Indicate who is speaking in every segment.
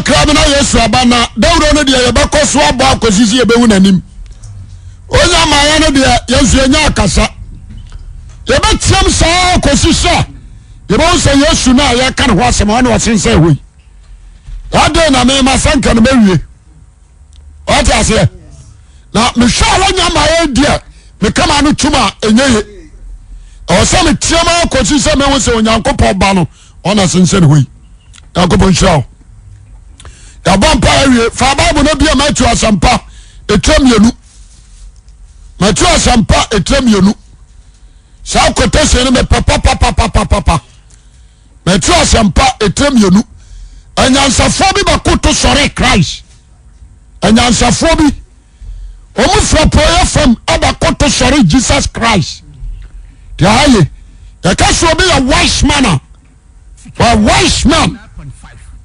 Speaker 1: Kakra bi na Yesu aba na dawuro no deɛ yɛbɛkɔ so abɔ akɔsi sɛ yɛbɛhu n'anim. Onya maayɛ no deɛ yɛn nso yɛnya akasa. Yɛbɛteam saa akɔsi sɛ yɛbɛhu sɛ Yesu no a yɛka ne ho asɛm ɔne ɔsensɛn hɔ yi. Adɛn na mema sɛ nka no mawie. Ɔte aseɛ na mehwɛ a wanya maayɛ deɛ meka ma no tum a ɛnyɛ ye. Ɛwɔ sɛ meteam akɔsi sɛ mehu sɛ Onyankopɔn ba no ɔna sensɛn hɔ yi. Nyankopɔn nhyira wo. Yɛabɔ mpa awie. Fa Bible no bia Matthew asɛmpa ɛtira mmienu. Matthew asɛmpa ɛtira mmienu. Saa quotation no mepɛ papapapapapa. Matthew asɛmpa ɛtira mmienu. Anyansafoɔ bi bɛkoto sɔre Christ. Anyansafoɔ bi wɔn fira pɔyɛ fam ɛbɛkoto sɔre Jesus Christ. Deɛ ayɛ yɛka sɛ obi yɛ wise man a a wise man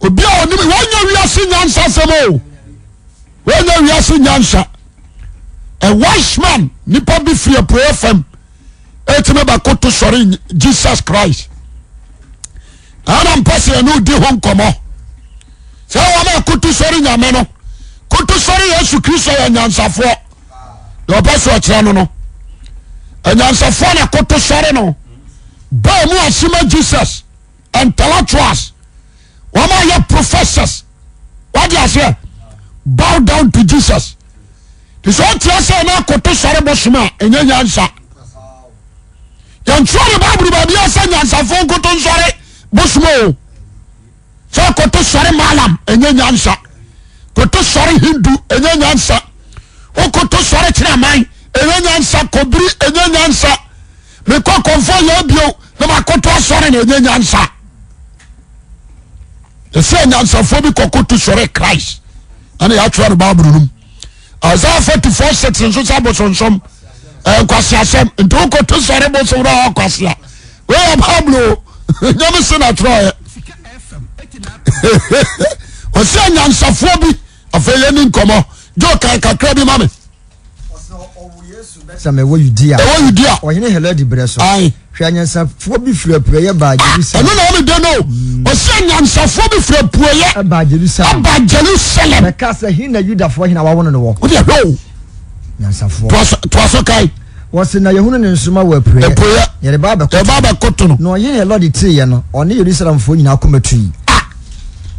Speaker 1: obi a ɔnim wɔnyɛ wiase nyansa sɛm o wɔnyɛ wiase nyansa a wise man nipa bi firi apueɛ fam ɛtumi bɛkoto sɔre Jesus Christ ɛna mpɛ sɛ ɛne odi ho nkɔmmɔ sɛ wɔn a koto sɔre nyame no koto sɔre Yesu Kristo yɛ nyansafoɔ deɛ ɔpɛ sɛ ɔkyerɛ no no anyansafoɔ na koto sɔre no bɔɔ mu ase ma Jesus intellectuals wɔn a yɛ professors wade aseɛ bow down to Jesus te sɛ ɔte ase na akoto sɔre bosom a ɛnyɛ nyansa yɛntwerɛ ne Bible baabi a sɛ nyansafoɔ nkoto nsɔre bosom o sɛ koto sɔre malam ɛnyɛ nyansa koto sɔre Hindu ɛnyɛ nyansa wokoto sɔre kyerɛ ɛnyɛ nyansa kɔbiri ɛnyɛ nyansa mekɔ kɔnfɔ yɛ bio na makoto asɔre na ɛnyɛ nyansa ɛsɛ anyansafoɔ bi kɔkoto sɔre Christ ɛna yɛatwerɛ no Bible no mu Isaiah 44 6 nso sɛ abosonsom nkwaseasɛm nti wokoto sɔre bosom na ɔkwasea wei yɛ Bible o nyame se na twerɛɛ ɔsɛ anyansafoɔ bi afei yɛni nkɔmmɔ gye kan kakra bi ma me
Speaker 2: Betlehem ɛwɔ Yudea.
Speaker 1: Ɛwɔ Yudea.
Speaker 2: Ɔhene Herode berɛ so.
Speaker 1: Aye.
Speaker 2: Hwɛ anyansafoɔ bi firi apueeɛ baa
Speaker 1: ah,
Speaker 2: Jerusalem.
Speaker 1: Ɛno na ɔmo de no. Ɔsi anyansafoɔ bi firi apueeɛ.
Speaker 2: Ɛbaa Jerusalem.
Speaker 1: Ɛbaa Jerusalem.
Speaker 2: Bɛka sɛ hin na Yudafoɔ hene a wawo no no wɔ.
Speaker 1: O de ɛhwɛ o.
Speaker 2: Nyansafoɔ.
Speaker 1: Toa so kae.
Speaker 2: Wɔsi na yɛhunu ne nsoma wɔ apueeɛ.
Speaker 1: Apueeɛ.
Speaker 2: Yɛde ba abɛkoto.
Speaker 1: Yɛba abɛkoto no.
Speaker 2: Na ɔhene Herode teeɛ no, ɔne Yerusalemfoɔ nyinaa koma tui.
Speaker 1: Ah.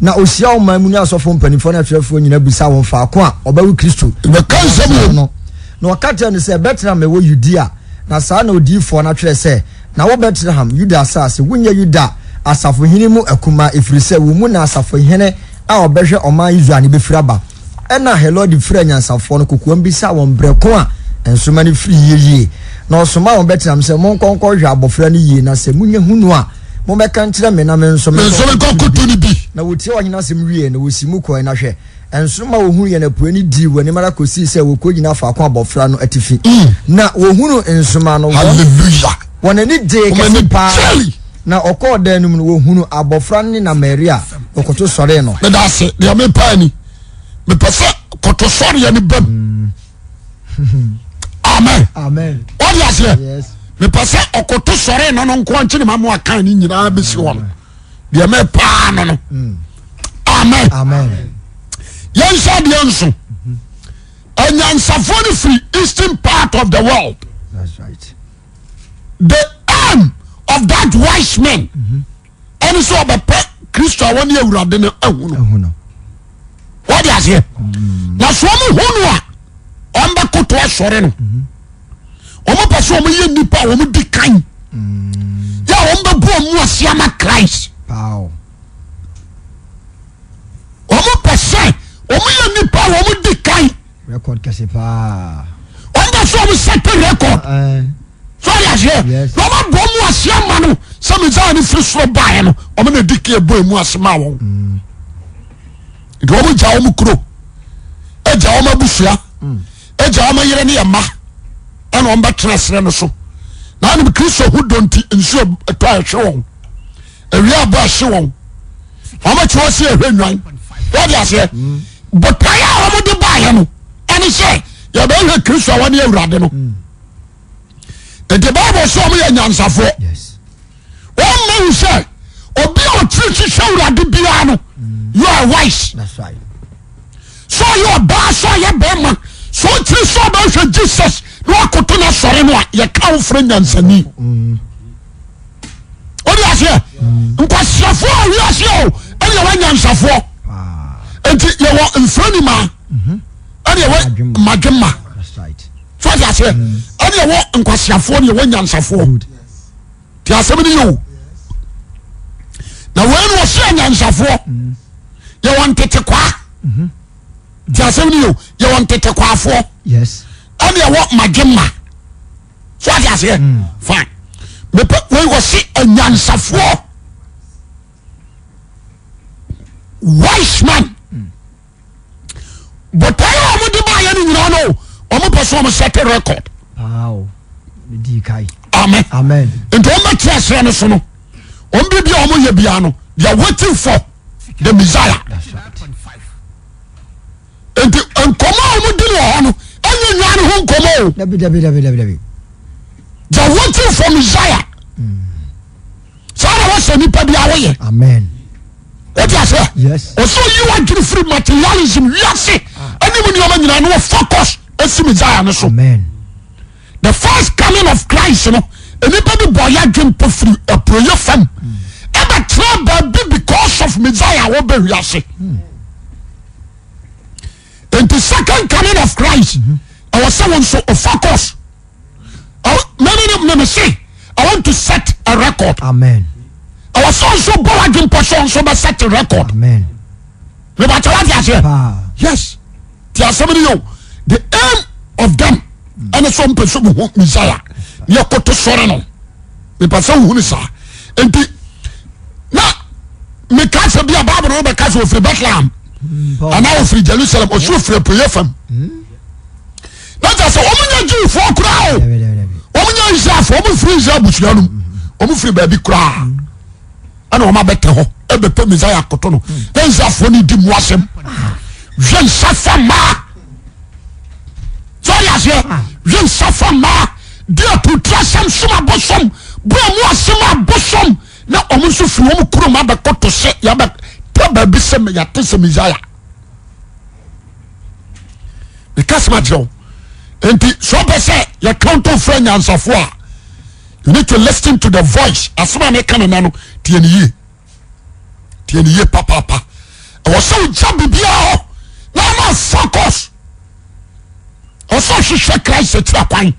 Speaker 2: Na ɔhyiaa ɔman mu ne asɔfoɔ mpanimfoɔ ne atwerɛfoɔ nyinaa bisaa wɔn faako a ɔbɛwo Kristo.
Speaker 1: Bɛka nsɛm o.
Speaker 2: No. Na ɔka kyerɛɛ no sɛ, Betlehem a ɛwɔ Yudea, na saa na odiyifoɔ no atwerɛ sɛ, Na wo Betlehem, Yuda asase, wonyɛ Yuda asafohene mu akumaa, ɛfiri sɛ wo mu na asafohene a ɔbɛhwɛ ɔman Israel no bɛfiri aba. Ɛnna Herode frɛɛ anyansafoɔ no kokoam bisaa wɔn berɛ ko a nsoromma no firiiɛ yie. Na ɔsomaa wɔn Betlehem sɛ, Monkɔ nkɔhwehwɛ abɔfra no yie, na sɛ monya hu no a, mommɛka nkyerɛ me na me nso
Speaker 1: menkɔkoto no bi.
Speaker 2: Na wɔtiee ɔhene asɛm wieeɛ no, wɔsii mu kɔeɛ, na hwɛ, nsoromma a wɔhunuiɛ no apueeɛ no dii wɔn anim ara kɔsii sɛ wɔkɔgyinaa faako a abɔfra no atifi. Na wɔhunuu nsoromma no, wɔn ani gyee kɛse paa. Na ɔkɔɔ dan no mu no, wɔhunuu abɔfra no ne na Maria, wɔkoto sɔree no.
Speaker 1: Meda ase, deɛ mepɛ ni, mepɛ sɛ koto sɔreɛ no bam. Amen.
Speaker 2: Amen.
Speaker 1: Wɔde aseɛ.
Speaker 2: Yes.
Speaker 1: Mepɛ sɛ ɔkoto sɔree no no nko nkyene ma mo akan ne nyinaa bɛsi hɔ no. Deɛ mepaa no no. Amen.
Speaker 2: Amen.
Speaker 1: Yɛnhyɛ adeɛ nso. Anyansafoɔ no firi eastern part of the world.
Speaker 2: That's right.
Speaker 1: The aim of that wise man ɛne sɛ ɔbɛpɛ Kristo a wɔne Awurade no ahu no. Wɔde aseɛ. Na sɛ wɔn hu no a, wɔn bɛkoto asɔre no. Wɔn pɛ sɛ wɔn yɛ nnipa a wɔn di kan. Yɛ a wɔn bɛbu wɔn mu ase ama Christ. Wɔn pɛ sɛ wɔn yɛ nnipa a wɔn di kan.
Speaker 2: Record kɛse paa.
Speaker 1: Wɔn bɛ sɛ wɔn set record. So ɔyɛ aseɛ. Na wɔn abɔ wɔn ase ama no sɛ Messiah no firi soro baeɛ no wɔn na di kan bɔ emu ase maa wɔn. Nti wɔn gya wɔn kuro, gya wɔn abusua, gya wɔn yere ne yɛn mma ɛna wɔn bɛtena serɛ no so. Na anim Kristo ho dɔ nti nsuo tɔ a ɛhwe wɔn, awia abɔ ɛhye wɔn, wɔn akyi wɔ se ɛhwɛ nnwan. Wɔde aseɛ. Botaeɛ a wɔn de baeɛ no ɛne sɛ yɛbɛhwɛ Kristo a wɔne Awurade no. Nti Bible sɛ wɔn yɛ nyansafoɔ. Wɔn mma hu sɛ obi a ɔtiri hyehyɛ Awurade biara no, you are. are wise.
Speaker 2: That's right.
Speaker 1: Sɛ ɔyɛ ɔbaa sɛ ɔyɛ bɛrima sɛ ɔkyiri sɛ ɔbɛhwɛ Jesus na wakoto no asɔre no a yɛka wo frɛ nyansani. Wode aseɛ nkwasiafoɔ a wiase o ɛne yɛwɔ nyansafoɔ nti yɛwɔ mfrɛ ni maa ɛne yɛwɔ mmadwemma so ɔde aseɛ ɛne yɛwɔ nkwasiafoɔ ne yɛwɔ nyansafoɔ te asɛm no yɛ o na wei no wɔsi anyansafoɔ yɛwɔ ntetekwaa te asɛm no yɛ o yɛwɔ ntetekwaafoɔ ɛne yɛwɔ mmadwemma so ɔde aseɛ fine mepɛ wei wɔsi anyansafoɔ wise man. Botaeɛ a wɔde baayɛ no nyinaa no wɔn pɛ so wɔn set record. Amen.
Speaker 2: Amen.
Speaker 1: Nti wɔn bɛte aseɛ no so no wɔn biribi a wɔn yɛ biara no they are waiting for the Messiah. Nti nkɔmɔ a wɔn di no wɔ hɔ no ɛnyɛ nwa no ho nkɔmɔ o.
Speaker 2: Dabi dabi dabi dabi dabi.
Speaker 1: They are waiting for Messiah. Saa na wɔsɛ nipa bi awoyɛ.
Speaker 2: Amen.
Speaker 1: Wote aseɛ?
Speaker 2: Yes.
Speaker 1: Ɔsɛ oyi w'adwene firi materialism wiase ɛne mu nneɛma nyinaa na focus esi Messiah no so.
Speaker 2: Amen.
Speaker 1: The first coming of Christ no, nnipa bi bɔ yɛ adwene mpo firi apuroyɛ fam ɛbɛtena baabi because of Messiah a wɔbɛ wiase. Nti second coming of Christ ɛwɔ sɛ wɔn nso focus. Mene ne me se I want to set a record.
Speaker 2: Amen.
Speaker 1: Ɛwɔ sɛ nso bɔ wadwe mpɔ sɛ nso bɛ set a record.
Speaker 2: Amen.
Speaker 1: Mebakyɛ wate aseɛ. Yes. Ti asɛm no yɛ o. The aim of them ɛne sɛ ɔmpɛ sɛ muhu Messiah ne yɛkoto sɔre no. Mepɛ sɛ wohu no saa. Nti na meka sɛ bi a Bible no bɛka sɛ ofiri Bethlehem anaa ofiri Jerusalem ɔsɛ ofiri apueɛ fam. Na kyerɛ sɛ wɔn nyɛ Jewfoɔ koraa o. Wɔn nyɛ Israelfoɔ, wɔn firi Israel abusua no mu. Wɔn firi baabi koraa. Ɛna wɔn abɛtɛ hɔ ɛbɛpɛ Messiah akoto no. Na Israelfoɔ no di mu asɛm. Hwɛ nsa fa mmaa. Sɔre aseɛ. Hwɛ nsa fa mmaa. Di atutura asɛm som abosom. Bɔ mu asɛm abosom. Na wɔn nso firi wɔn kurom abɛkoto sɛ yɛabɛtɛ baabi sɛ yɛate sɛ Messiah. Meka sɛm akyerɛ wo. Nti sɛ ɔpɛ sɛ yɛkawnto frɛ nyansafo a you need to listen to the voice. Asɛm a meka no na no tie ne yie. Tie ne yie papaapa. Ɛwɔ sɛ wogya biribiara hɔ na ama focus. Ɛwɔ sɛ ɔhwehwɛ Christ akyira kwan.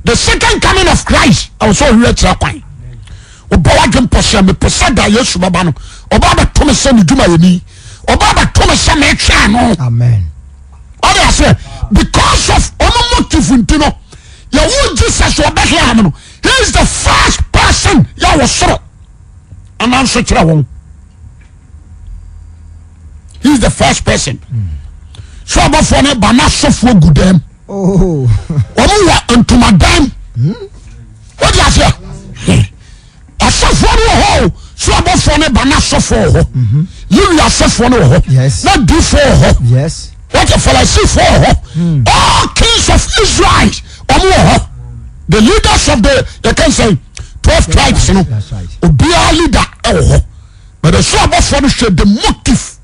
Speaker 1: The second coming of Christ ɛwɔ sɛ ɔhwehwɛ akyira kwan. Ɔbɔ wadwe mpɔ sɛ mepɛ sɛ da Yesu bɛba no ɔba abɛto me sɛ ne dwumayɛni. Ɔba abɛto me sɛ metwɛn no.
Speaker 2: Amen.
Speaker 1: Ɔde aseɛ because of ɔmo motive nti no yɛwo Jesus wɔ Bethlehem no he is the first person yɛ wɔ soro ananso kyerɛ wɔn. He is the first person. So abɔfoɔ no ba n'asɔfoɔ gu dɛm.
Speaker 2: Oh.
Speaker 1: Wɔn wɔ ntomadan. Wọ́n di aseɛ. Asɔfoɔ no wɔ hɔ o. So abɔfoɔ no ba n'asɔfoɔ wɔ hɔ. Lewi asɔfoɔ no wɔ hɔ.
Speaker 2: Yes.
Speaker 1: Na difoɔ wɔ hɔ.
Speaker 2: Yes.
Speaker 1: Wọ́n ti Farisifoɔ wɔ hɔ. All kings of Israel wɔn wɔ hɔ. The leaders of the yɛ kàn sɛ 12 tribes no.
Speaker 2: That's right.
Speaker 1: Obiara leader wɔ hɔ. But ɛso abɔfoɔ no hwɛ the motive.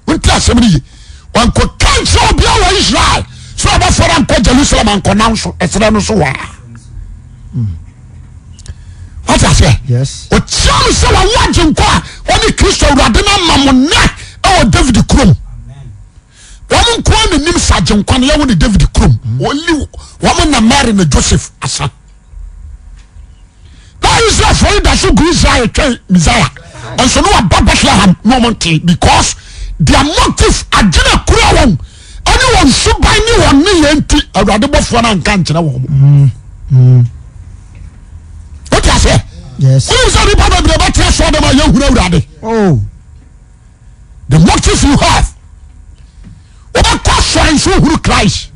Speaker 1: Wonti asɛm no ye. Wankɔka nkyerɛ obiara wɔ Israel sɛ abɔfoɔ no ankɔ Jerusalem ankɔnam so ɛserɛ no so waa. Wate aseɛ?
Speaker 2: Yes.
Speaker 1: Ɔkyia no sɛ wawo agyenkwa a ɔne Kristo Awurade no ama mo nnɛ ɛwɔ David kurom. Wɔn nkoa na nim sɛ agyenkwa no yɛwo ne David kurom. Only wɔn na Mary na Joseph asa. Na Israelfoɔ yi da so gu Israel twɛn Messiah. Nso ne waba Bethlehem na wɔn nte because their motive adwene kura wɔn ɛne wɔn suban ne wɔn nneyɛɛ nti Awurade bɔfoɔ no anka nkyerɛ wɔn. Wote aseɛ?
Speaker 2: Yes.
Speaker 1: Wonim sɛ nnipa bebree bɛtena sɔɔ dɛm a yɛhunu Awurade.
Speaker 2: Oh.
Speaker 1: The motive you have. Wobɛkɔ asɔre nso wohunu Christ.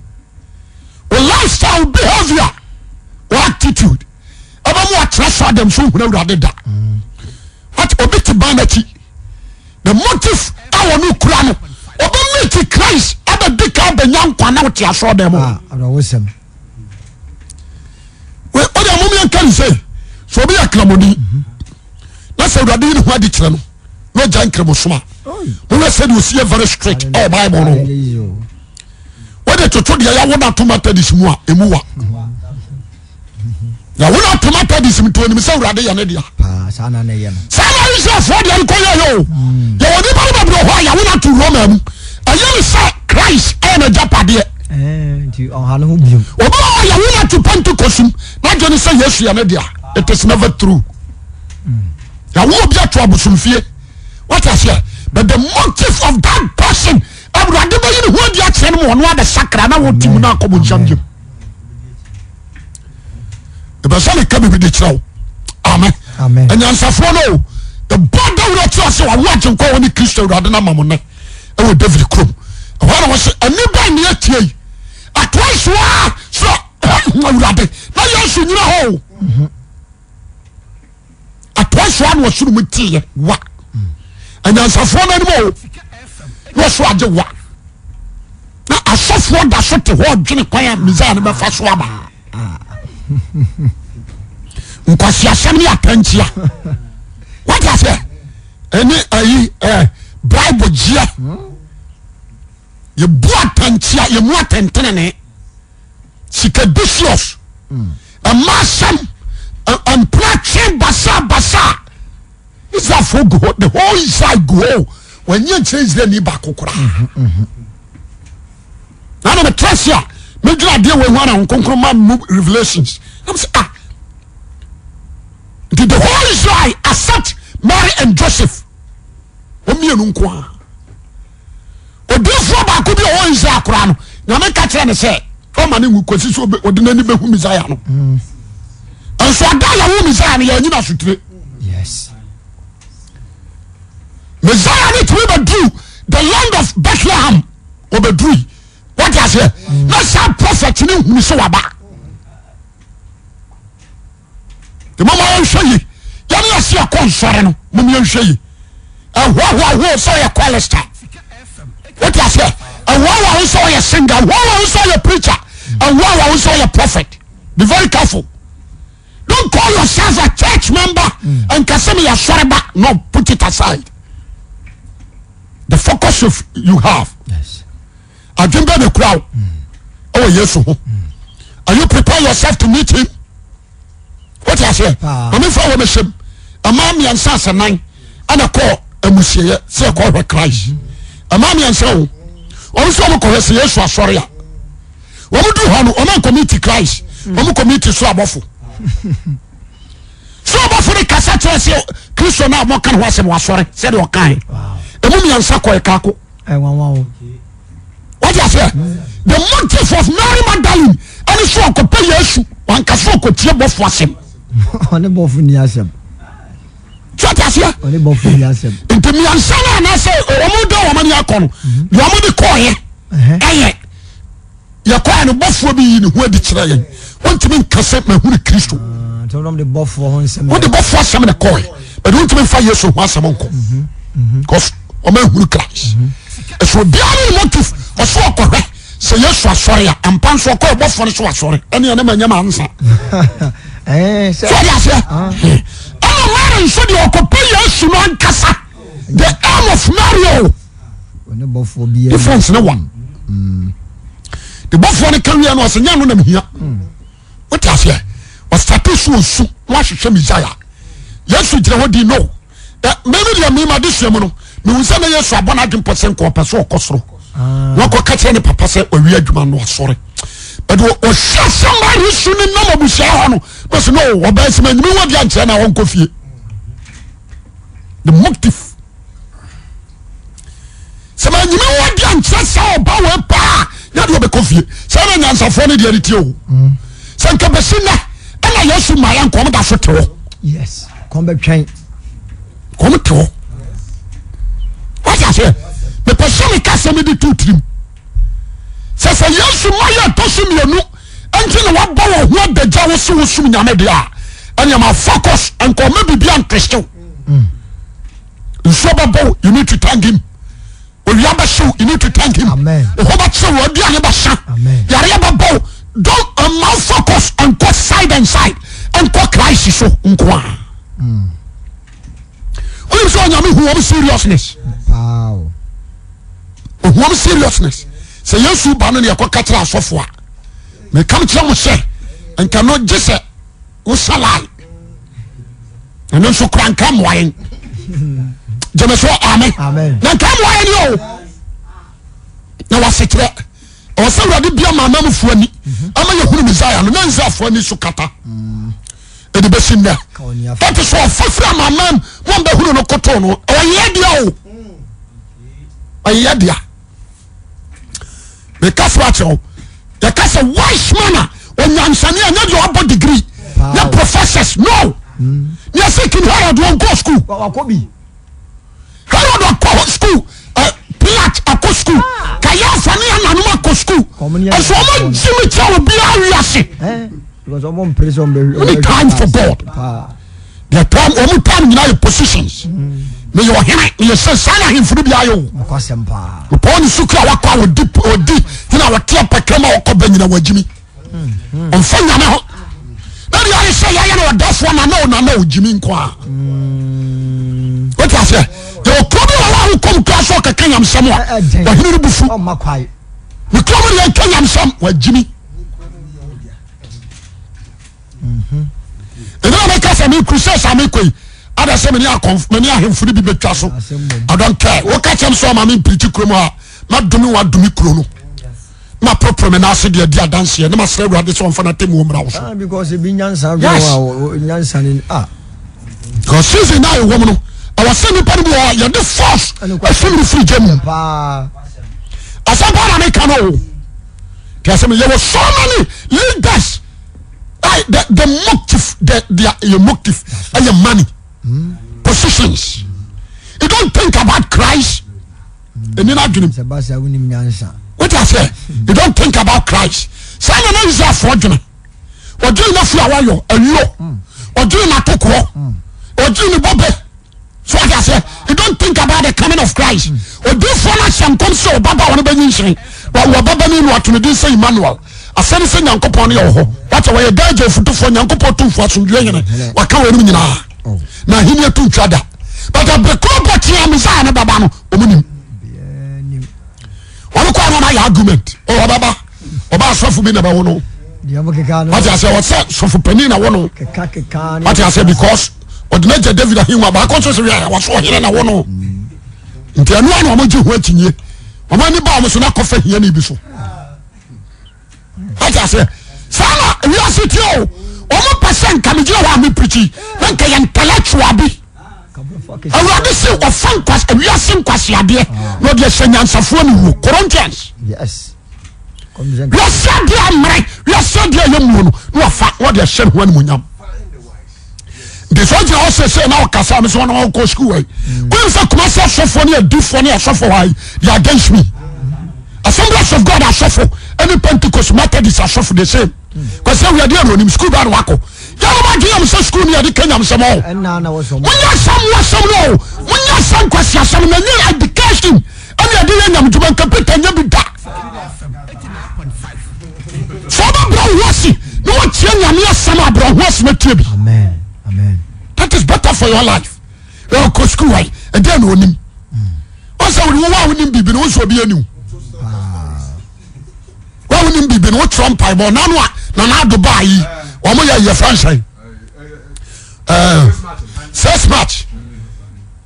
Speaker 1: Wo lifestyle, wo behavior, wo attitude. Ɛbɛma watena sɔɔ dɛm nso wohunu Awurade da. What obi te ban n'akyi. The motive a wɔn kura no, obi meet Christ abɛdi ka abɛnya nkwa na wote asɔɔ dɛm.
Speaker 2: Ah, awerɛhosɛm.
Speaker 1: O de amomi nka ne sɛ, sɛ obi yɛ kramoni na sɛ Awurade yi ne ho adi kyerɛ no. Na ɔgya nkramosom a mohwɛ sɛdeɛ ɔsi yɛ very strict ɛwɔ Bible no ho. Wode toto deɛ yɛawo no ato Methodist mu a ɛmu wa. Yɛawo no ato Methodist mu nti onim sɛ Awurade yɛ ne dea.
Speaker 2: Saa na
Speaker 1: Israelfoɔ deɛ no kɔyɛ yɛ o. Hmm. Yɛwɔ nipa no bebree hɔ a yɛawo no ato Roma mu. Ɛyɛ ne sɛ Christ ɛyɛ n'agyapadeɛ.
Speaker 2: Eh,
Speaker 1: Obi wɔ hɔ yɛawo no ato Pentecost mu n'adwene sɛ Yesu yɛ ne dea. It is never true. Hmm. Yɛawo obi ato abosomfie. What I say? But the motive of that person Awurade bɛyi ne ho adi akyerɛ no ma ɔno abɛsakra na wɔte mu no akɔ bonsam gyam. Ɛbɛ sɛ meka biribi de kyerɛ wo. Amen. Anyansafoɔ no o, ɛbɔ dawuro kyerɛ sɛ wawo agyenkwa wɔ ne Kristo Awurade no ama mo nnɛ ɛwɔ David kurom. Ɛhɔ na wɔsɛ ɛne bɛn ne atie yi. Atoa so a sɛ Awurade na Yesu nyina hɔ o. Atoa so a na ɔsoro mu teeɛ wa. Anyansafoɔ no anim o na ɔso agye wa. Na asɔfoɔ da so te hɔ ɔdwene kwan a Mesaia no bɛfa so aba. Nkwasiasɛm ne atankyia. Wate aseɛ? Ɛne ayi ɛ bribe gyeɛ. Yɛbu atankyia, yɛmu atɛntenene. Sika disios. Ɛma asɛm mpena twe basaa basaa. Israelfoɔ gu hɔ, the whole Israel gu hɔ. Wɔnyɛ nkyerɛ Israel ni baako koraa. Na na metra ase a medwene adeɛ wɔ ehu ana nkonkron ma mu revelations. Na mo sɛ ah, nti the whole Israel accept Mary and Joseph. Wɔn mmienu nko ara. Odiifoɔ baako bi a ɔwɔ Israel koraa no, Nyame ka kyerɛ no sɛ ɔma ne nwu kɔsi sɛ ɔde n'ani bɛhu Messiah no. Mm. Nso ada a yɛwo Messiah no yɛanyina asotire.
Speaker 2: Yes.
Speaker 1: Messiah no tumi bɛduru the land of Bethlehem ɔbɛduru wate aseɛ mm. na saa prophet no hunu sɛ waba. Nti moma yɛnhwɛ yi yɛne yɛse yɛkɔ nsɔre no mom yɛnhwɛ yi ɛhoahoa ho sɛ ɔyɛ chorister wote aseɛ ɛhoahoa ho sɛ ɔyɛ singer ɛhoahoa ho sɛ ɔyɛ preacher ɛhoahoa ho sɛ ɔyɛ prophet be very careful don't call yourself a church member mm. and kase me yɛsɔre ba no put it aside the focus of you have
Speaker 2: yes.
Speaker 1: adwene bɛ na kura wo ɛwɔ yesu ho are you prepare yourself to meet him wote aseɛ maame fa wɔ mehyɛm ɛmaa mmiɛnsa asɛ nan ɛna kɔɔ amusieɛ sɛ ɛkɔ hwɛ Christ ɛmaa mmiɛnsa o wɔn nso wɔn kɔhwɛ sɛ yesu asɔre a wɔn du hɔ no wɔn ankɔ meet Christ wɔn kɔ meet so abɔfo so abɔfo no kasa kyerɛ sɛ Kristo no a wɔka ne ho asɛm wasɔre sɛdeɛ ɔkae emu mmiɛnsa kɔ ɛkaako. Wọ́n aseɛ the motive of Mary Magdalene ɛne sɛ ɔkɔpɛ Yesu wankasa ɔkɔtie bɔfo asɛm.
Speaker 2: Ɔne bɔfo ni asɛm.
Speaker 1: Tí wọ́n aseɛ.
Speaker 2: Ɔne bɔfo ni asɛm.
Speaker 1: Nti mmiɛnsa náà anaasɛ wɔn de wɔn ani akɔ no deɛ wɔn de kɔɔyɛ ɛyɛ. Yɛkɔɛ no bɔfoɔ bi yi ne ho adi kyerɛ yɛn wontumi nka sɛ mahunu Kristo
Speaker 2: ah, wode
Speaker 1: bɔfoɔ asɛm ne kɔɛ but wontumi mfa Yesu ho asɛm nkɔ mhm, mhm. because ɔma ahunu Christ mhm. ɛso obiara ne motive ɔso ɔkɔhwɛ sɛ Yesu asɔre a ampa nso ɔkɔɛ bɔfoɔ no so asɔre ɛne ɛne ma nyɛ ma ansa
Speaker 2: eh,
Speaker 1: so ɔde aseɛ
Speaker 2: ah.
Speaker 1: ɛna Mary nso deɛ ɔkɔpɛ Yesu no ankasa the aim of Mary o difference ne one de bɔfoɔ no ka wia no ɔsɛ nyɛ no nam hia wote aseɛ ɔsate so osu na wahwehwɛ Messiah Yesu gyina hɔ di no mɛmi deɛ mema de sua mu no mehu sɛ na Yesu abɔ n'adwene pɔ sɛ nka ɔpɛ so ɔkɔ soro
Speaker 2: ah.
Speaker 1: na ɔkɔ ka kyerɛ ne papa sɛ ɔwie adwuma no asɔre but ɔhwɛ sɛ ma Yesu ne nam abusua hɔ no na ɔsɛ no ɔbɛn sɛ manyimi wɔ deɛ nkyerɛ na ɔnkɔ fie the motive sɛ manyimi wɔ deɛ nkyerɛ sɛ ɔba wɔ paa nyɛ deɛ ɔbɛkɔ fie sɛ na nyansafoɔ no deɛ ne tie o sɛ nka bɛsi nnɛ ɛna yesu ma yɛ nkɔm da so te hɔ
Speaker 2: yes kɔm bɛtwɛn
Speaker 1: kɔm te hɔ wate aseɛ mepɛ sɛ meka sɛ mede to tirim sɛ sɛ yesu ma yɛ ɛtɔ so mmienu nti na wabɔ wɔ ho adagya wo se wosum nyame deɛ a ɛnea ma focus nkɔma biribi antwestew nsuo bɛbɔ wo you need to thank him owia bɛhyew you need to thank him ɔhɔ bɛkyerɛ wo aduane bɛsa yareɛ bɛbɔ wo don't ɛma focus nkɔ side and side nkɔ Christ so nko a wonim. Wonim sɛ Onyame hu wɔn seriousness. Ohu wɔn seriousness. Sɛ Yesu ba no ne ɛkɔ ka kyerɛ asɔfo a, meka kyerɛ mo sɛ nka no gye sɛ wosa line. Ɛno nso kora nka mmoa yɛn. Gyeme so amen. Na nka mmoa yɛn o. Na wasekyerɛ. Ɔwɔ sɛ Awurade bia ma anamufoɔ ani ama yɛhunu Messiah no na Israelfoɔ ani so kata. Ɛde bɛsi nnɛ. That is ɔfa firi amanaman mu a bɛhunu no koto no. Ɔyɛ dea o. Ɔyɛ dea. Meka so akyerɛ wo. Yɛka sɛ wise man a onyansani a nyɛ deɛ ɔbɔ degree ne professors no. Ne yɛsɛ King Herod wɔnkɔ school. Herod akɔ school eh, Pilate akɔ school ah. Kayafa ne ananom akɔ school ɛso ɔmo gye mi kyɛ obiara wiase. Only time for God. Their time, ɔmo time nyinaa yɛ positions. Meyɛ ɔhene, meyɛ sɛ saa na ahemfo no bi ayɛ o. Mepɔn ne sukuu a wakɔ a ɔdi ɔdi hene a ɔte apɛkɛm a ɔkɔ bɛ nyina wagyimi. Ɔmfa nyame ho. Na deɛ ayɛ sɛ yɛayɛ no ɔdafoɔ nana o nana o gyimi nko a. Wote aseɛ? Yɛwɔ kuro bi wɔ hɔ a wokɔm kura sɛ ɔkɛka nyamsɛm a ɔhene no bu fu. Ne kurom deɛ nka nyamsɛm wagyimi. Ɛna meka sɛ me crusade a mekɔ yi ada sɛ mene akɔmf mene ahemfo no bi bɛtwa so. I don't care. Woka kyɛm sɛ ɔma me mpirikyi kurom a madome wadome kuro no. Na poroporo me nan ase de adi adanseɛ na masrɛ Awurade sɛ ɔmfa n'atemmuo mmra wo so.
Speaker 2: Ah, because ebi nyansa
Speaker 1: Yes.
Speaker 2: wa nyansa ni ah.
Speaker 1: Because season na ɛwɔ mu no ɛwɔ sɛ nipa no bi wɔ hɔ a yɛde force ɛfim no firi gya mu.
Speaker 2: Paa.
Speaker 1: Asɛm paa na meka no o. Tí a sɛ yɛwɔ so many leaders I, the motive the their your motive ɛyɛ money positions. You don't think about Christ. Ɛni na adwene mu.
Speaker 2: Sɛ ba sa wonim nyansa.
Speaker 1: What I say? You don't think about Christ. Saa na na Israelfoɔ dwene. Ɔdwene n'afu a wayɔ ayuo. Ɔdwene n'atokoɔ. Ɔdwene ne bɔbɛ. So what I say? You don't think about the coming of Christ. Odiifoɔ no ahyɛ nkɔm sɛ ɔbaba a ɔno bɛnyi nhyɛn. Wɔbɛba ne nu ato ne din sɛ Emmanuel. Asɛm sɛ Nyankopɔn no yɛ wɔ hɔ. Wate wɔyɛ daa agya ofutufoɔ Nyankopɔn tumfoɔ asomdwoe hene. Waka wɔn anim nyinaa. Na ahenni to ntwa da. But ɛbere koro pɔtee a Messiah no bɛba no, wɔn nim. Wɔn kɔ ano ayɛ argument. Ɔbɛba. Ɔba asɔfo bi na ɛbɛwo no. Wate aseɛ wɔsɛ sɔfo panin na wo no. Wate aseɛ because ɔde n'agya David ahengua baako nso sɛ wia wɔso ɔhene na wo no. Nti ɛno ano wɔn gye ho akyinnye. Wɔn ani ba wɔn so na kɔfa hiani bi so. Wate aseɛ saa na wiase tie o. Wɔn pɛ sɛ nka megyina hɔ a mepirikyi na nka yɛ intellectual bi. Awurade se ɔfa nkwas wiase nkwaseadeɛ na ɔde ahyɛ nyansafoɔ ne wuo. Corinthians.
Speaker 2: Yes.
Speaker 1: Wiase adeɛ amere wiase adeɛ a ɛyɛ muo no na wafa na ɔde ahyɛ ne ho animuonyam. Nti sɛ ɔgyina hɔ sese na ɔkasa mi sɛ ɔno ɔkɔ sukuu wɔ yi. Wonim sɛ Kumasi asɔfoɔ ne adifoɔ ne asɔfoɔ hɔ yi they are against me. Assemblies of God asɔfo ɛne Pentecost Methodist asɔfo the same. Kwasi awurade ɛna onim sukuu baa na wakɔ. Yàrá ma dwen yam sɛ sukuu ni yɛde ka nyamsɛm o. Monyɛ asɛm mu asɛm no o. Monyɛ asɛm kwasi asɛm na nye education ɛna yɛde yɛ nyamdwuma nka Peter nyɛ bi da. Sɛ ɔbɛbrɛ wo ho ase na watie nyame asɛm a brɛ ho ase na tie bi. That is better for your life. Ɔkɔ sukuu wa yi ɛdeɛ na onim. Ɔsɛ wɔn a wonim biribi no wosɔ obi anim. Wɔn a wonim biribi no wotwerɛ mpaebɔ nanu a nana ado baa yi wɔn yɛ yɛ fɛn sɛn ɛɛ six march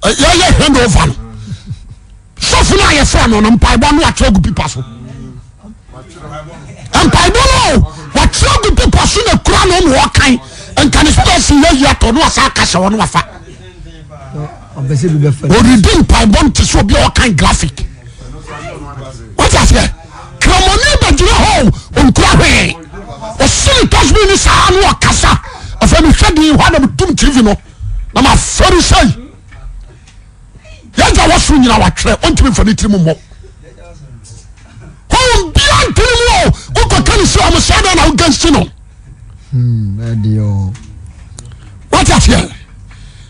Speaker 1: yɛyɛ hand over no sɔfo no a yɛfrɛ no no mpaebɔ no atwerɛ gu pipa so mpaebɔ no wɔatwerɛ gu pipa so na kura no na wɔkan nka ne spɛs yɛ yi atɔ no asa akasa wɔn wafa ɔredi mpaebɔ no te sɛ obi a ɔkan graphic wọ́n aseɛ kramoni bɛgyina hɔ ɔnkura hwee ɔsene tasbi ne saa ne ɔkasa afei mehwɛ din hɔ na metum tv no na mafɛre sɛi yɛgya wɔ soro nyina watwerɛ ɔntumi mfa ne tirim mmɔ honhom bia ntene mu o wokɔka ne si ɔmo saa dɛn na wogansi no wate aseɛ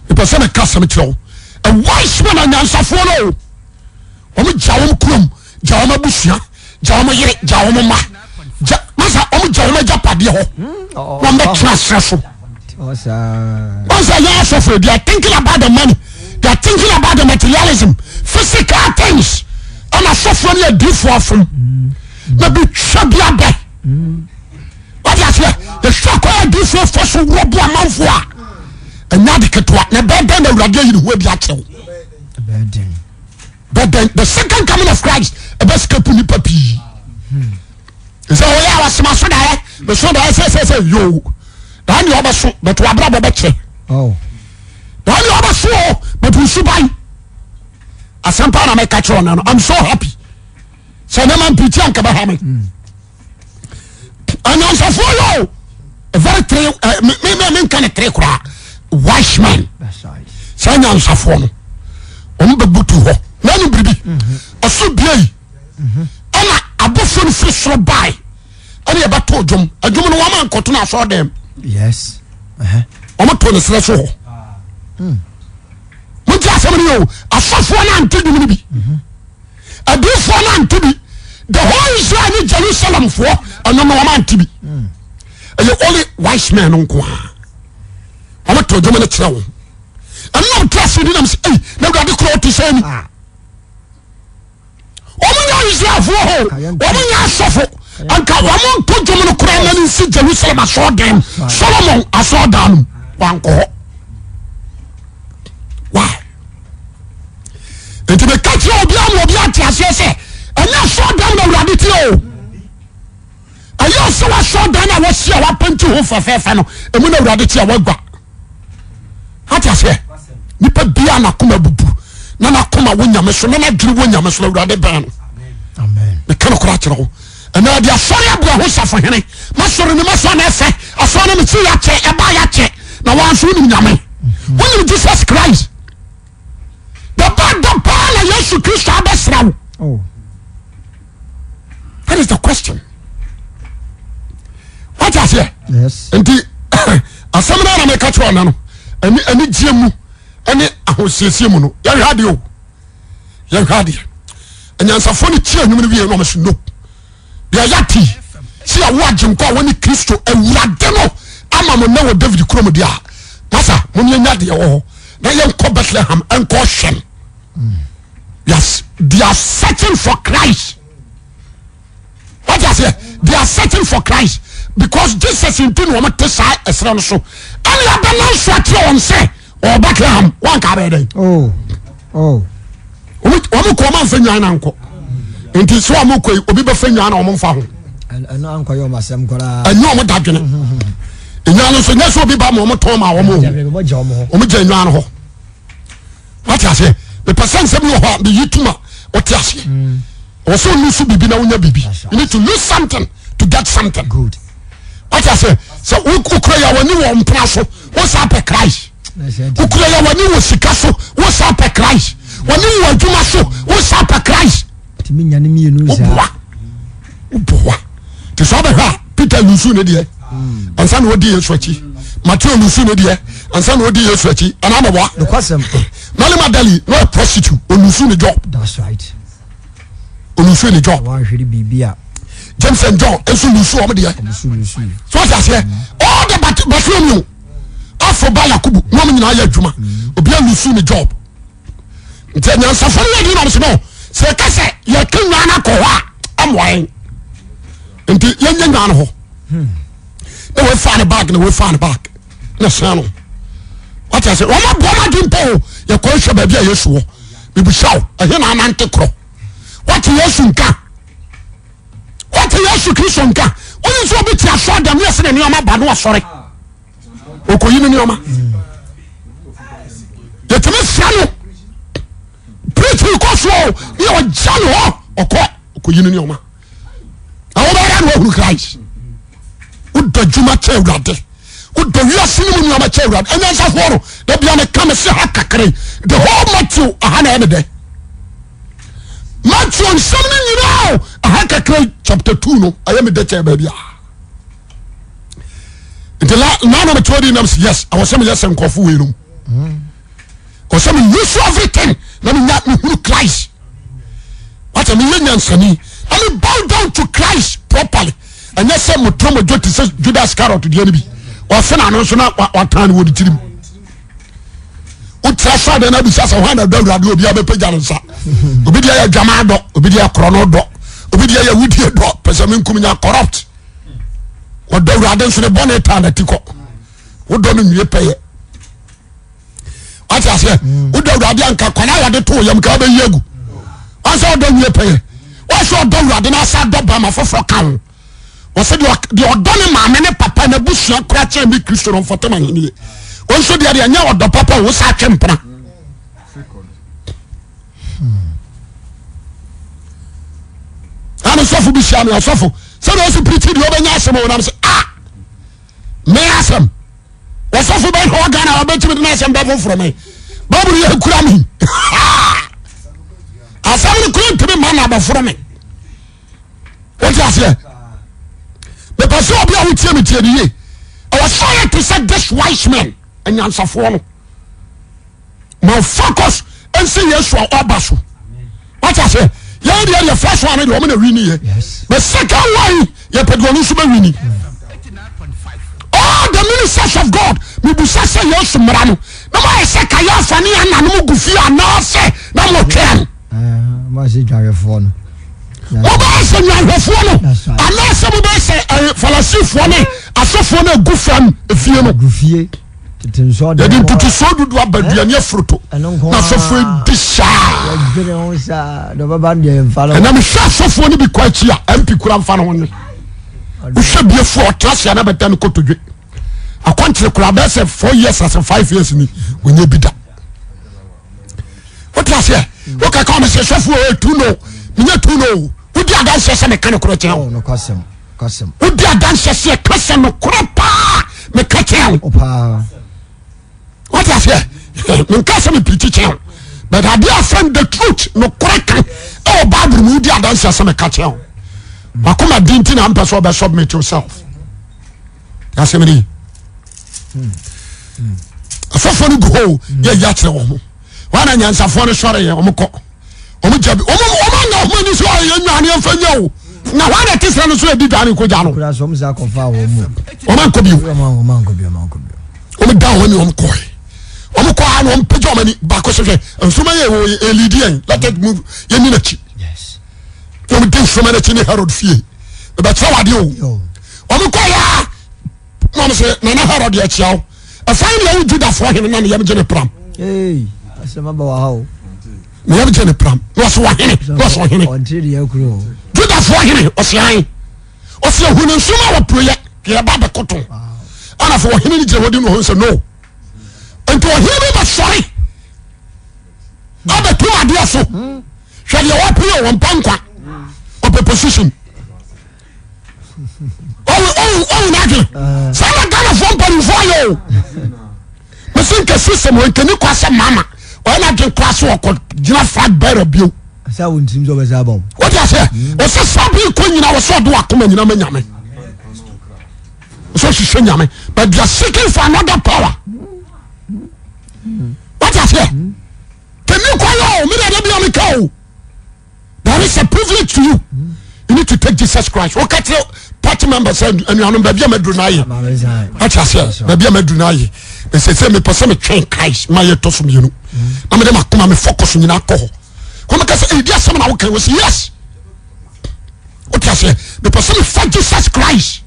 Speaker 1: mepɛ sɛ meka asɛm kyerɛ wo a wise man anyansafoɔ no o wɔn gya wɔn kurom gya wɔn abusua gya wɔn yere gya wɔn mma gya masa wɔn gya wɔn agyapadeɛ hɔ wɔn bɛ tena serɛ so wɔn sɛ yɛn asɔfo they are thinking about the money. They are thinking about the materialism, physical things. Ɛna asɔfoɔ ne adiifoɔ afom. Na bi twa bi abɛ. Wate aseɛ? Yɛhwɛ kwan a adiifoɔ fa so wɔ bo amanfoɔ a, ɛnyɛ ade ketewa. Na ɛbɛyɛ dɛn na Awurade ayi ne ho adi akyerɛ wo? But then the second coming of Christ ɛbɛ escape nipa pii. Sɛ ɔyɛ a wɔsoma so daeɛ, meso daeɛ sɛ sɛ sɛ yoo. Daa nea ɔbɛso, but wabrabɔ bɛkyerɛ.
Speaker 2: Oh.
Speaker 1: Daa nea ɔbɛso o, but nsuban. Asɛmpa na mɛka kyerɛ ɔna no. I'm so happy. Sɛ nneɛma mpirikyi anka bɛha me. Anyansafoɔ yɛ o. Very three, eh, me me me nka ne three koraa. Wise man. Saa anyansafoɔ no, wɔn bɛ butu hɔ. Na ɛnu biribi. Ɔso bie yi. Ɛna abɔfoɔ no firi soro bae. Ɛna yɛbɛto dwom. Adwom no wɔn ankɔto no asɔre dɛm.
Speaker 2: Yes.
Speaker 1: Wɔn to ne serɛ so hɔ. Mo ti asɛm no yɛ o. Asɔfoɔ no ante dwom no bi. Adiifoɔ no ante bi. The whole Israel ne Jerusalem foɔ ɛno no wɔn ante bi. Ɛyɛ only wise men no nko ara. Wɔn to dwom no kyerɛ wɔn. Ɛno na wɔte ase di nam sɛ ɛyi na awurade kura ɔte sɛ ni. Wɔn nyɛ Israelfoɔ hɔ wɔn nyɛ asɔfo nka wɔn nto dwom no koraa ma no nsi Jerusalem asɔɔdan Solomon asɔɔdan no wankɔ hɔ. Why? Nti meka kyerɛ obi ama obi ate aseɛ sɛ ɛnyɛ asɔɔdan na awurade tie o. Ɛyɛ sɛ wasɔɔdan a wasi a wapɛnti ho fɛfɛɛfɛ no emu na awurade tie a wagua. Wate aseɛ? Nipa bia n'akoma bubu na n'akoma wɔ nyame so na n'adwene wɔ nyame so na awurade bɛn no. Meka no koraa kyerɛ wo. Ɛnna ɛde asɔre aboa ho safohene. Masɔre ne masɔre na ɛfɛ. Asɔre no mesi yɛakyɛ ɛba yɛakyɛ na wɔn nso wonim nyame. Wonim Jesus Christ. Daba da paa na Yesu Kristo abɛsra wo.
Speaker 2: Oh.
Speaker 1: That is the question. Wate aseɛ?
Speaker 2: Yes.
Speaker 1: Nti asɛm no ara meka kyerɛ ɔna no ɛne anigyeɛ mu ɛne ahosiesie mu no yɛhwɛ adeɛ o yɛhwɛ adeɛ anyansafoɔ no tie anwom no wie na ɔmo so no deɛ yɛate sɛ yɛwo agyenkwa a wɔne Kristo awurade no ama mo nnɛ wɔ David kurom deɛ a masa mo ne yɛnya deɛ wɔ hɔ na yɛnkɔ Bethlehem ɛnkɔ hwɛ no. Yes, they are searching for Christ. What you say? They are searching for Christ because Jesus nti na wɔn te saa ɛsrɛ no so. Ɛna abɛ nan so akyerɛ wɔn sɛ ɔwɔ Bethlehem wɔn nka abɛyɛ dɛ.
Speaker 2: Oh, oh.
Speaker 1: Wɔn kɔ wɔn anfa nwan na nkɔ. Nti sɛ wɔn kɔ yi obi bɛfa nwan na wɔn nfa ho.
Speaker 2: Ɛno ankɔyɛ wɔn asɛm koraa.
Speaker 1: Ɛnyɛ wɔn dadwene. Nwan no nso nyɛ sɛ obi ba ma wɔn tɔn ma wɔn o. Wɔn gya nwan no hɔ. Wate aseɛ? Mepɛ sɛ nsɛm bi wɔ hɔ a meyi tum a wote aseɛ. Mm. Ɔwɔ sɛ olusu biribi na wonya biribi. You need to lose something to get something.
Speaker 2: Good.
Speaker 1: Wate aseɛ? Sɛ wokura yɛ w'ani wɔ mpena so, wosa pɛ Christ. Wokura yɛ w'ani wɔ sika so, wosa pɛ Christ. W'ani wɔ adwuma so, wosa pɛ Christ. Woboa. Woboa. Te sɛ ɔbɛhwɛ a Peter lusu ne deɛ ansa na ɔdi Yesu akyi. Matthew lusu ne deɛ ansa na ɔdi Yesu akyi. Anaa mɛboa.
Speaker 2: Nokwasɛm.
Speaker 1: Mary Magdalene na ɔyɛ prostitute olusu ne job.
Speaker 2: That's right.
Speaker 1: Olusu ne job.
Speaker 2: Wɔahwere biribi a.
Speaker 1: James and John nso lusu wɔn deɛ.
Speaker 2: Wɔn nso lusu.
Speaker 1: So ɔte aseɛ all the Bartholomew afro ba Yakubu na wɔn nyinaa yɛ adwuma obi alusu ne job. Nti anyansafo no yɛ di na wɔn sɛ no sɛ yɛka sɛ yɛka nwan no akɔ hɔ a ɛmoa yɛn nti yɛnyɛ nwan no hɔ na wɔfa ne bag na wɔfa ne bag na sɛn no wate ase wɔn abɔ wɔn adwene pɔ o yɛkɔ nhwɛ baabi a Yesu wɔ bibisa o ɛhe na anante korɔ wate Yesu nka wate Yesu Kristo nka wɔn nso obi te asɔre dɛm yɛ sɛ ne nneɛma ba no asɔre okoyi ne nneɛma yɛtumi fira no preaching kɔ so o ne ɔgya ne hɔ ɔkɔ okoyi ne nneɛma na wobɛyɛ na wahunu Christ wodɔ adwuma kyɛ awurade wodɔ wiase no mu nneɛma kyɛ awurade anyansafoɔ no da bia meka me se ha kakra yi the whole Matthew aha na ɛne dɛ Matthew nsɛm no nyinaa o aha kakra yi chapter 2 no ɛyɛ me dɛ kyɛ baabi a nti la nanom te ɔdi nam sɛ yes ɛwɔ sɛ meyɛ sɛ nkurɔfo wei nom ɛwɔ sɛ me use everything na menya mehunu Christ wata meyɛ nyansani na me bow down to Christ properly ɛnyɛ sɛ motɔ mɔdwo te sɛ Judas Iscariot deɛ no bi ɔfe n'ano nso na watan no wɔ ne tirim. Wotra sɔ adeɛ no abisa sɛ hwan na dɔ awurade obi abɛpagya ne nsa. Obi deɛ yɛ adwaman dɔ, obi deɛ korɔ no dɔ, obi deɛ yɛ wudie dɔ, pɛ sɛ menkum nya corrupt. Wɔdɔ awurade nso ne bɔne taa n'ati kɔ. Wodɔ no nwie pɛyɛ. Wate aseɛ? Wodɔ awurade anka kwan a wɔde too yam ka wobɛyi agu. Wɔn sɛ ɔdɔ nwie pɛyɛ. Wɔn sɛ ɔdɔ awurade na asa dɔ bɛrima foforɔ ka ho. Wɔsɛ deɛ ɔdɔ ne maame ne papa na busua kora kyɛn ne Kristo no mfɔtɔm ahennie. Wɔn nso deɛ deɛ nyɛ ɔdɔ papa o wosa atwe mpena. Ɛna sɔfo bi hyia mi ɔsɔfo sɛdeɛ ɔsi pirikyi deɛ ɔbɛnya asɛm o nam sɛ ah me asɛm ɔsɔfo bɛ hɔ Ghana ɔbɛtumi de n'asɛm bɛ foforɔ mi báwo yɛ kura mi asɛm no kura ntumi ma na abɛforo mi. Wote aseɛ? Mepɛ sɛ obi a wotie me tie ne yie. Ɛwɔ sɛ ɔyɛ te sɛ this wise men anyansafoɔ no. Ma focus nsi Yesu a ɔba so. Wote aseɛ? Yɛn deɛ deɛ first one deɛ wɔn na wini yɛ. But second one yɛ pɛ deɛ ɔno nso bɛ wini. All the ministers of God mibusa sɛ Yesu mmara no na mo ayɛ sɛ Kayafa ne Anna no mo gu fie anaasɛ na mo twɛn.
Speaker 2: Mobɛyɛ sɛ
Speaker 1: no. Mobɛyɛ sɛ nnwanhwɛfoɔ no anaasɛ mobɛyɛ sɛ eh, Farisifoɔ ne asɔfoɔ no agu fam efie no. Yɛde ntotosoɔ dudu aba aduane afuroto na asɔfoɔ di saa. Ɛna mehwɛ asɔfoɔ no bi kɔ akyi a MP kura mfa no ho ne. Wohwɛ biefoɔ ɔtra se ana bɛda no kotodwe. Akɔnkyere kora bɛyɛ sɛ 4 years asɛ 5 years ni wɔnyɛ bi da. Wote aseɛ? Wokaka wɔn sɛ sɔfo o tu no menyɛ tu no wodi adanseɛ sɛ meka nokorɛ kyerɛ wo. Wodi adanseɛ sɛ ɛka sɛ nokorɛ paa meka kyerɛ wo. Wote aseɛ? Menka sɛ mepirikyi kyerɛ wo but adeɛ afɛn the truth nokorɛ ka ɛwɔ Bible mu wodi adanseɛ sɛ meka kyerɛ wo. Wakoma di nti na mpɛ sɛ ɔbɛ submit yourself. Asɛm ni. Asɔfoɔ no gu hɔ yɛ yi akyerɛ wɔn ho. Wɔn na nyansafoɔ no sɔre yɛ wɔn kɔ. Wɔn gya bi wɔn wɔn anya wɔn ani so ayɛ nwane nfa nya o. Na wɔn na te sɛ no so yɛ di dwane ko gya no. Wɔn ankɔ bio. Wɔn da wɔn ani wɔn kɔɛ. Wɔn kɔ ha na wɔn pagya wɔn ani baako sɛ hwɛ nsoma yɛ wɔ elidi yɛn let us move yɛn ni n'akyi. Wɔn di nsoma n'akyi ne Herod fie. Ɛbɛkyerɛ wɔ adeɛ o. Wɔn kɔ ya na wɔn sɛ nana Herod akyia wo. Ɛfan deɛ wo Judafoɔ hene na ne yam gye ne pram. Ne yam gye ne pram na ɔsɛ ɔhene na ɔsɛ ɔhene. Judafoɔ hene ɔsɛ an ɔsɛ ehu ne nsoma wɔ pueyɛ yɛ ba bɛkoto. Ɛna afɔ ɔhene no gyina hɔ di na ɔhene sɛ no. Nti ɔhene bi bɛ sɔre abɛto adeɛ so hwɛ deɛ wɔpere wɔn mpa nkwa ɔpɛ position. ɔwɔ n'adwene saa na ghanafoɔ mpanimfoɔ ayɛ o mesi nka system wɔ nkani kɔ asɛ mama ɔyɛ n'adwene kɔ asɛ ɔkɔ gyina flag bearer bio wọ́n ti ase ɔsɛ sábì kɔ nyina ɔsɛ ɔdo akoma nyina ma nyame ɔsɛ ɔhyehyɛ nyame but they are seeking for another power wọ́n ti ase kɛni kɔ yɛ o mi na ɛdɛ bi a mi ka o. There is a privilege to you. You need to take Jesus Christ. What catch party members and you are baby amadu na aye. What you say? Baby amadu na aye. They say say me person me train Christ. My year to so mienu. Na me dem akoma me focus nyina akɔ hɔ. Wɔn ka sɛ edi asɛm na wokan wɔ sɛ yes. What you say? Me person me fa Jesus Christ.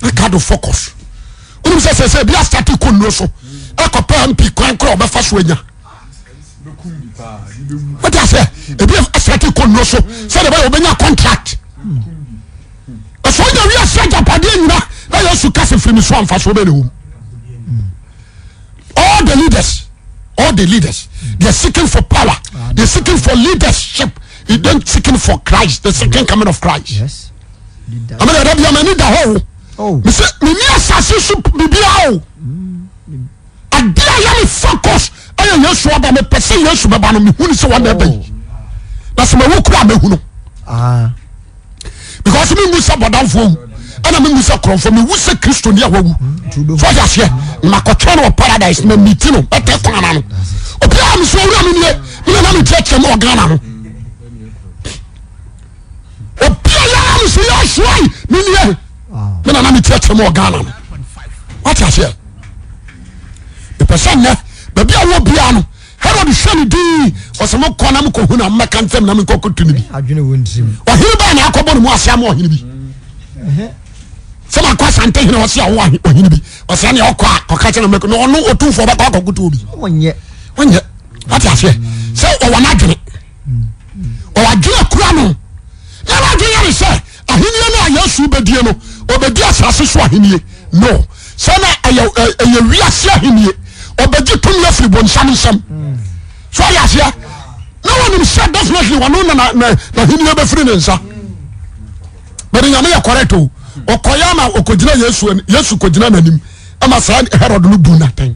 Speaker 1: Na ka do focus. Wɔn sɛ sɛ sɛ ebi asate kɔ nnuro so. Ɛkɔ pɛ MP kwan korɔ ɔbɛfa so anya. Wote aseɛ ebi asate kɔ nnuro so sɛdeɛ bɛyɛ obɛnya contract ɛsɛ ɔnya wiase agyapadeɛ nyina na Yesu ka sɛ firi me so amfa so wobɛ ne wom all the leaders all the leaders they are seeking for power they are seeking for leadership they don't seeking for Christ the second coming of Christ yes. amene ɛda bia m'ani da hɔ o mesɛ menni asase so biribiaa o Adeɛ a ɛyɛ me focus ɛyɛ Yesu aba. Mepɛ sɛ Yesu bɛba no mehu no sɛ wɔn na ɛba yi. Na sɛ mawu kura mehu no. Ah. Because me nwu sɛ bɔdanfoɔ wu ɛna me nwu sɛ korɔnfoɔ mewu sɛ Kristo ni a wawu. So ɔyɛ aseɛ na makɔtwɛn no wɔ paradise na meti no bɛtɛ kwan ano. Obiara mi sɛ owura mi nie mi na na mi kyerɛkyerɛ mu wɔ Ghana no. Obiara mi sɛ Yesu ayi mi nie mi na na mi kyerɛkyerɛ mu wɔ Ghana no. Wate aseɛ. Mepɛ sɛ nnɛ. Baabi a wɔ biara no, Herod hwɛ no dii, ɔsɛ mo kɔ na mo kɔ hu na mo mɛka ntɛm na mo nkɔ kɔtu no bi. Ɔhene bɛɛ na akɔbɔ ne mu ase ama ɔhene bi. Sɛ makɔ asante hene ɔse awo ɔhene bi ɔsɛ nea ɔkɔ a kɔka kyerɛ no mɛkɔ na ɔno ɔtumfoɔ bɛkɔ akɔkoto obi. Ɔnyɛ. Wate aseɛ sɛ ɔwɔ n'adwene. Ɔwɔ adwene akura no. Na n'adwene yɛ ne sɛ ahenni no a Yesu bɛdie no ɔbɛdi asase so ahenni no sɛ na ɛyɛ ɛyɛ wiase ahenni ɔbɛgye tumi afiri bonsam nsam so ɔyɛ aseɛ na wɔnim sɛ definitely wɔno na na n'ahenni bɛfiri ne nsa bɛde nyame yɛ correct o ɔkɔyɛ ama ɔkɔgyina Yesu Yesu kɔgyina n'anim ama saa Herod no bu n'atɛn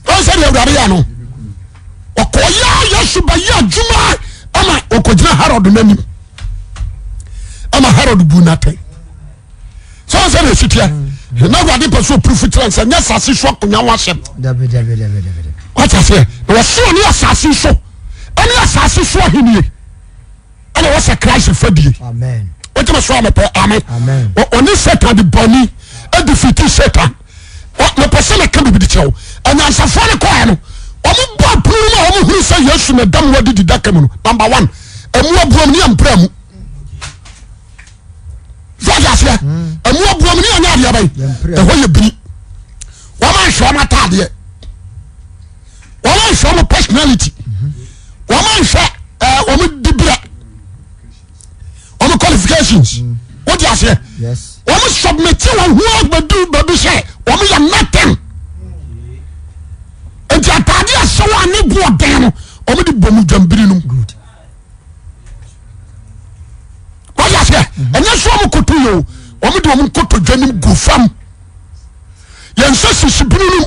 Speaker 1: wɔn sɛ deɛ awurade yɛ no ɔkɔyɛ Yesu bɛyɛ adwuma ama ɔkɔgyina Herod n'anim ama Herod bu n'atɛn sɛ wɔn sɛ deɛ esi teɛ na awurade pɛ so opurufu kyerɛ nsɛ nyɛ asase so akonnwa ho asɛm wate aseɛ na wɔsoro ne asase so ɛne asase so ahennie ɛna wɔsɛ Christ fadie wogyeme so amepɛ amen ɔne Satan de bɔne ɛdefiti Satan mepɛ sɛ meka biribi de kyerɛ wo anyansafoɔ no kɔɛ no wɔn bɔ apono no mu a wɔn hunu sɛ Yesu na dam wɔde di daka mu no number one ɛmu abuom ne ampira mu so ɔde aseɛ ɛmu abuom ne anyɛ adeɛ bɛn ɛhɔ yɛ biri wɔn anhwɛ wɔn ataadeɛ wɔn anhwɛ wɔn personality wɔn anhwɛ ɛɛ wɔn dibrɛ wɔn qualifications wọ́n di aseɛ wɔn submit wɔn ho abɛdu baabi sɛ wɔn yɛ nothing nti ataade ahyɛ wɔn a ne bu ɔdan no wɔn de bɔ mu dwambiri no mu wọ́n di aseɛ ɛnyɛ so wɔn koto yɛ o wɔn de wɔn nkoto dwa nim gu fam yɛn nsa sisi bunu no mu.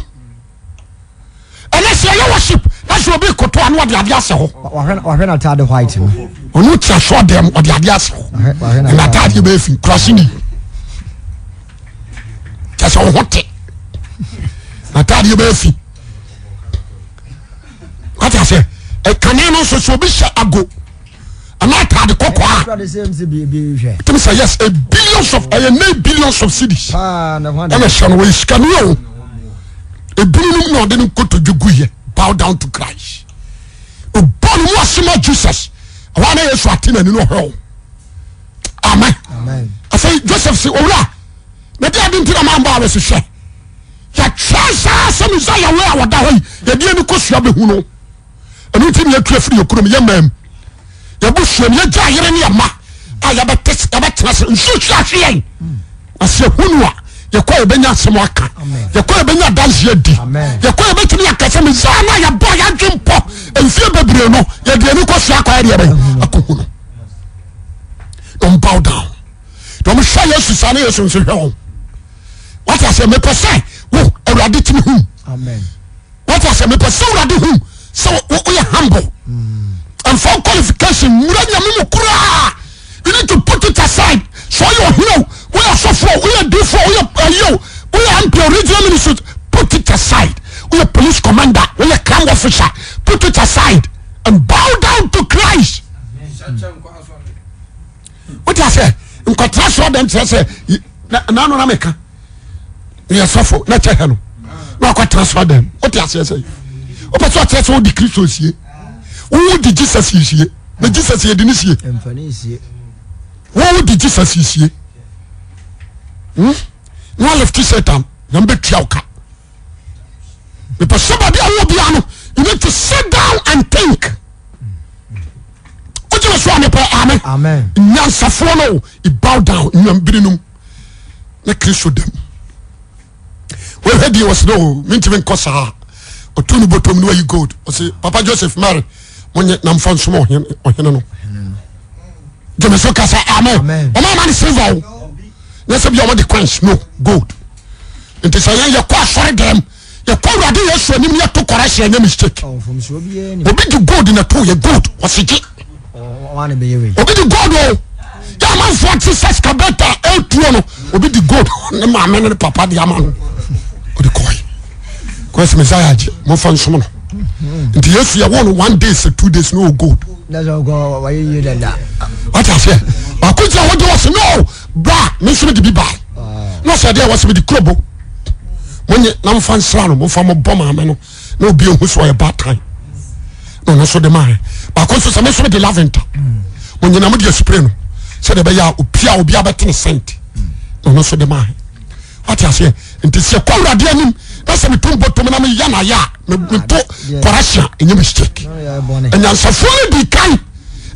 Speaker 1: Ɛnɛ sɛ yɛyɛ worship na sɛ obi koto a na ɔde adeɛ asɛ hɔ.
Speaker 2: Wahwɛ n'ataade white no.
Speaker 1: Ɔno ti asɔ dɛm ɔde adeɛ asɛ hɔ. N'ataade bɛyɛ fi kurasi ni. Kyɛ sɛ ɔho te. N'ataade bɛyɛ fi. Wate aseɛ ɛkane no nso sɛ obi hyɛ ago. Ana ataade kɔkɔɔ a. Tumi sɛ yes a billions of ɛyɛ nine billions of cedis. Ɛna hyɛ no wɔyɛ sikani o. Ebinom na ɔde ne nkotodwe gu yɛ bow down to Christ. Ɔbɔ ne mu ase ma Jesus. Ɛhɔ a na Yesu ate n'ani na ɔhwɛ o. Amen. Afei Joseph si owura na de ade nti na maa mbɔ awɛsi hwɛ. Yɛtwɛn saa sɛ Messiah wei a wɔda hɔ yi yɛde ani kosua bɛhu no. Ɛno nti na yɛtu afiri yɛ kurom yɛ man mu yɛbusua mu yɛgya yere ne yɛma a yɛbɛtena se nsuo hwi ahwe yɛn na sɛ yɛhu no a yɛkɔ yɛbɛnya asɛm aka yɛkɔ yɛbɛnya adanseɛ adi yɛkɔ yɛbɛtumi aka sɛ mesaa no a yɛbɔ yɛadwe mpɔ mfie bebree no yɛde ani kɔ soa akɔyɛ deɛ bɛn akɔhu no. Don't bow down. Don't hwɛ Yesu saa na Yesu nso hwɛ wɔn. Wate aseɛ mepɛ sɛ wo Awurade tumi hu.
Speaker 2: Amen.
Speaker 1: Wate aseɛ mepɛ sɛ Awurade hu sɛ woyɛ humble. Ɛmfa qualification nwura nyame mu koraa. You need to put it aside. Sɛ ɔyɛ ɔhene o, woyɛ ɔsɔfo o, woyɛ difo o, woyɛ ayi o, woyɛ MP o, regional minister, put it aside. Woyɛ police commander, woyɛ crime officer, put it aside and bow down to Christ. Wote aseɛ nkɔtena sɛ ɔdɛm kyerɛ sɛ nano na meka yɛ sɔfo na kyɛ hɛ no na ɔkɔtena sɛ ɔdɛm wote aseɛ sɛ wopɛ sɛ ɔkyerɛ sɛ wode Kristo sie wode Jesus sie na Jesus yɛde ne sie wode Jesus sie hmm? na walefte Satan na mbɛtua wo ka mepɛ sɛ baabi a wɔ bia no you need to sit down and think wogyeme so a mepɛ amen nyansafoɔ no bow down nnuambiri nom na kristo dam wɔhwɛ deɛ wɔsɛ no mentumi nkɔ saa ɔto no bɔtɔm no wayi gold ɔsɛ papa joseph mary monye namfa nsom ɔhene no gyeme so kasa amen ɔma ama no silver o nyɛ sɛ bia ɔmɔde coins no gold nti sɛ yɛn yɛkɔ asɔre dɛm yɛkɔ awurade yesu anim ne yɛto kɔrɛhyɛ ɛnyɛ mistake obi de gold na to yɛ gold ɔsigye obi de gold o yɛ amanfoɔ te sɛ skabɛta ɛtuo no obi de gold ne maame ne ne papa de ama no ɔde kɔɛ kɔɛ sɛ messiah agye mofa nsom no nti yesu yɛ wɔ no one day sɛ 2 days no wɔ gold wate aseɛ baako gyina hɔ de wɔ se no bra me nso mede bi bae na ɔsɛ deɛ wɔ sɛ mede kurobo. Monye na mfa nsra no, momfa mobɔ maame no na obi ehu so ɔyɛ baatan. Na ɔno nso de maa baako nso sɛ me nso de lavender. Monye na mo de spray no sɛdeɛ ɛbɛyɛ a obi a obi abɛte ne scent. Na ɔno nso de maa. Wate aseɛ? Nti sɛ kɔ awurade anim na sɛ meto mbɔtom na meyɛ no ayɛ a meto correction a ɛnyɛ mistake. Anyansafoɔ no di kan.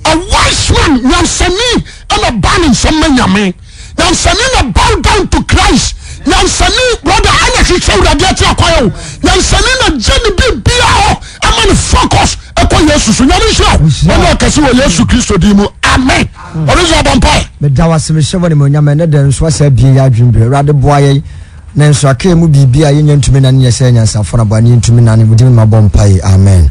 Speaker 1: A wise man nyansani ɛna ba ne nsɛm ma nyame. Nyansani na bow down to Christ. Nyansani brother ɛna hwehwɛ awurade akyi akwan o. Nyansani na gye ne biribiara hɔ ɛma ne focus ɛkɔ Yesu so. Nyame nhyira wo. Ɔne ɔkɛse wɔ Yesu Kristo din mu. Amen. Ɔno nso abɔ mpae.
Speaker 2: Meda wo ase mehyɛ wo animuonyam ɛnɛ da nso asɛ abie yɛ adwene bere Awurade boa yɛn na nso aka yɛn mu biribi a yɛnya ntumi nane yɛ sɛ anyansafo na boa ne yɛntumi nane wo din mu mabɔ mpae amen.